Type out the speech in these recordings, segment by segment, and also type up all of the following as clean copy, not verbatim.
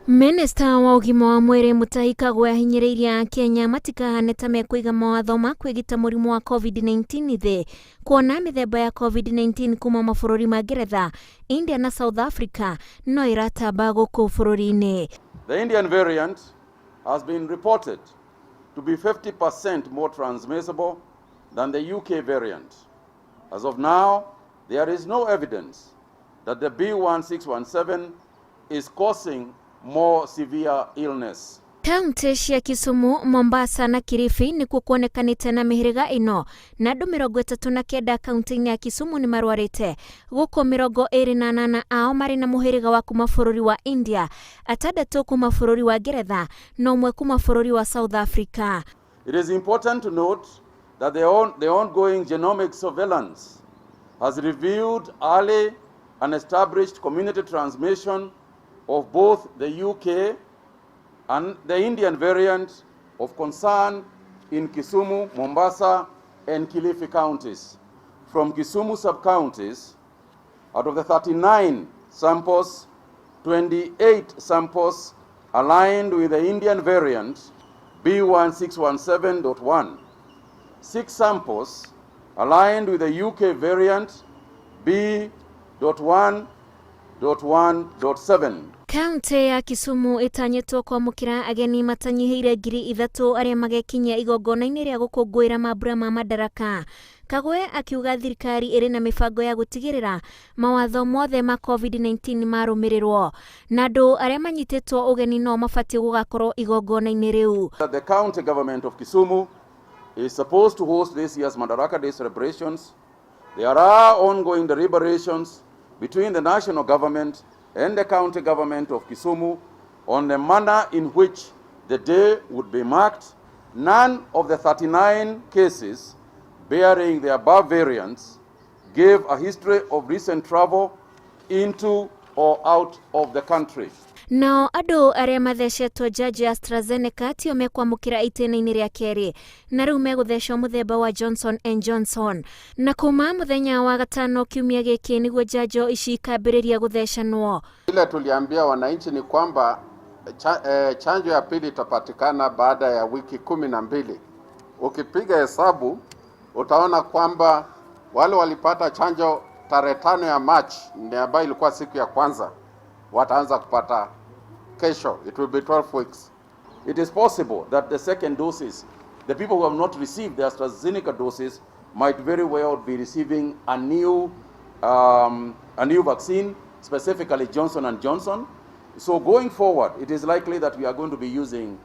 Minista wa ũgima wa mwĩrĩ Mutahi Kagwe ahinyĩrĩirie Akenya matikahane ta mekũiga mawatho ma kwĩgita mũrimũ wa COVID-19 thĩ kuona mĩthemba ya COVID-19 kuma mabũrũri ma Ngeretha, India na South Africa no ĩratamba gũkũ bũrũri-inĩ. The Indian variant has been reported to be 50% more transmissible than the UK variant. As of now, there is no evidence that the B1617 is causing more severe illness. Kaunti cia Kisumu, Mombasa na Kilifi nĩkuo kuonekanĩte na mĩhĩrĩga ĩno na andũ 39 kaunti-inĩ ya Kisumu nĩ marwarĩte gũkũ 28 ao marĩ na mũhĩrĩga wa kuma bũrũri wa India, 6 kuma bũrũri wa Ngeretha na 1 kuma bũrũri wa South Africa. It is important to note that the ongoing genomic surveillance has revealed early and established community transmission of both the UK and the Indian variant of concern in Kisumu, Mombasa, and Kilifi counties. From Kisumu sub-counties, out of the 39 samples, 28 samples aligned with the Indian variant B1617.1. 6 samples aligned with the UK variant B.1.1.7. Kaunti ya Kisumu ĩtanyĩtwo kwamũkĩra ageni matanyihĩire 3,000 arĩa magekinyia igongona-inĩ rĩa gũkũngũĩra mambura ma Madaraka. Kagwe akiuga thirikari ĩrĩ na mĩbango ya gũtigĩrĩra mawatho mothe ma COVID-19 marũmĩrĩrwo na andũ arĩa manyitĩtwo ũgeni no mabatiĩ gũgakorwo igongona-inĩ rĩu. The county government of Kisumu is supposed to host this year's Madaraka Day celebrations. There are ongoing deliberations between the national government and the county government of Kisumu on the manner in which the day would be marked. None of the 39 cases bearing the above variants gave a history of recent travel into or out of the country. Nao andũ arĩa mathecetwo njanjo ya AstraZeneca tio mekwamũkĩra itĩna-inĩ rĩa kerĩ na rĩu megũthecwo mũthemba wa Johnson and Johnson. Na kuma mũthenya wa gatano kiumia gĩkĩ nĩguo njanjo ici ikambĩrĩria gũthecanwo. Ile tuliambia wananchi ni kwamba chanjo ya pili itapatikana baada ya wiki 12. Ukipiga hesabu utaona kwamba wale walipata chanjo tarehe 5 ya March, ni ambayo ilikuwa siku ya kwanza, wataanza kupata kesho. It will be 12 weeks. It is possible that the second doses, the people who have not received the AstraZeneca doses might very well be receiving a new vaccine, specifically Johnson and Johnson. So going forward, it is likely that we are going to be using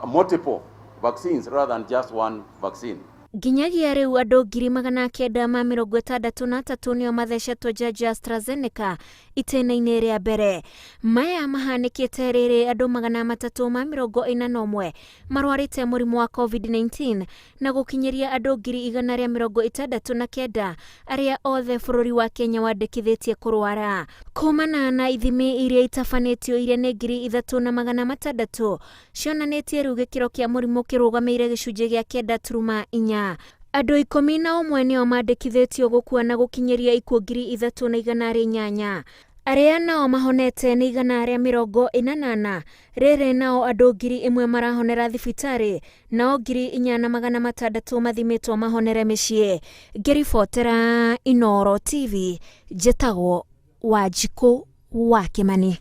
multiple vaccines rather than just one vaccine. Nginyagia rĩu andũ 963,000 nĩo mathecetwo njanjo ya AstraZeneca itĩna-inĩ rĩa mbere. Maya mahanĩkĩte rĩrĩ andũ 341 marwarĩte mũrimũ wa COVID-19 na gũkinyĩria andũ 169,000 arĩa othe bũrũri wa Kenya wandĩkithĩtie kũrwara. Kumana na ithimi iria itabanĩtio iria nĩ 3,600 cionanĩtie rĩu gĩkĩro kĩa mũrimũ kĩrũgamĩire gĩcunjĩ gĩa 9.4. Andũ 11 nĩo mandĩkithĩtio gũkua na gũkinyĩria ikuũ 3,108. Arĩa nao mahonete nĩ 144, rĩrĩ nao andũ 1,000 marahonera thibitarĩ, nao 4,600 mathimĩtwo mahonere mĩciĩ. Ngĩribotera Inooro TV, njĩtagwo Wanjikũ wa Kĩmani.